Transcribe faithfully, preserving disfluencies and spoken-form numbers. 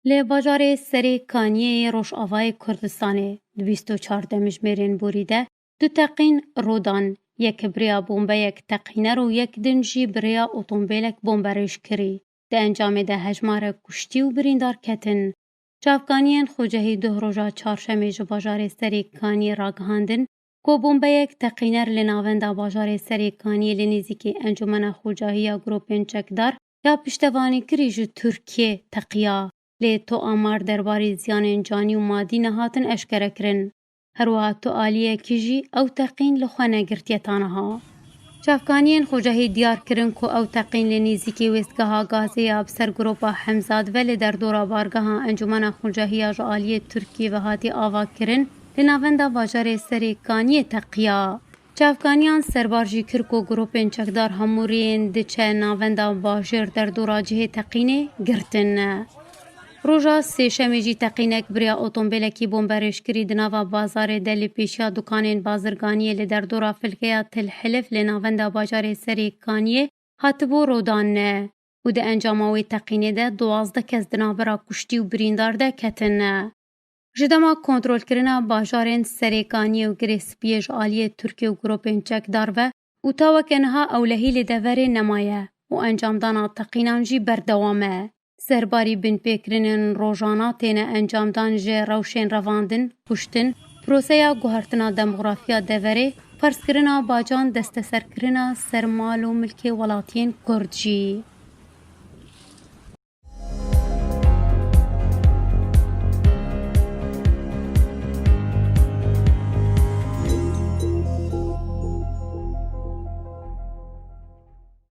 Li bajarê Serê Kaniyê yê Rojavayê Kurdistanê di bîst û çar demjimêrên borî de du teqîn rû dan, yek bi rêya bombeyek teqîner û yek din jî bi rêya otombêlek bomberêj kirî. Di encamê de hejmarek kuştî û birîndar ketin. Çavkaniyên xwecehî duh roja çarşemê ji bajarê Serê Kaniyê ragihandin ku bombeyek teqîner li navenda bajarê Serê Kaniyê li nêzîkî Encûmena Xwecahî ya Grûpên Çekdar ya piştevanîkirî ji Tirkiyê teqiya, lê tu amar derbarê ziyanên canî û madî nehatin eşkerekirin. Her wiha tu aliyekî jî ew teqîn li xwe negirtiye ta niha. Çavkaniyên xwecehî diyar kirin ku ew teqîn li nêzîkî wêstgeha gazê ya bi ser Grûpa Hemzat ve li derdora bargeha Encûmena Xwecehî ya ji aliyê Tirkiyê ve hatî avakirin, li navenda bajarê Serê Kaniyê teqiya. Çavkaniyan serbar jî kir ku grûpên çekdar hemû rêyên diçe navenda bajêr derdora cihê teqînê girtin. Roja sêşemê jî teqînek bi rêya otombêlekî bomberêjkirî di nava bazarê de li pêşiya dukanên bazirganiyê li derdora filkeya Til Hilif li navenda bajarê Serê Kaniyê hatibû rûdandin û di encama wê teqînê de duwazdeh kes di navbera kuştî û birîndar de ketin. Ji dema kontrolkirina bajarên Serê Kaniyê û Girê Spiyê ji aliyê Tirkiye û grûpên çekdar ve û ta weke niha ewlehî li deverê nemaye û encamdana teqînan jî berdewam e. Serbarî binpêkirinên rojana têne encamdan ji rewşên revandin, kuştin, proseya guhertina demografiya deverê, ferzkirina bacan desteserkirina ser mal û milkê welatiyên Kurd jî.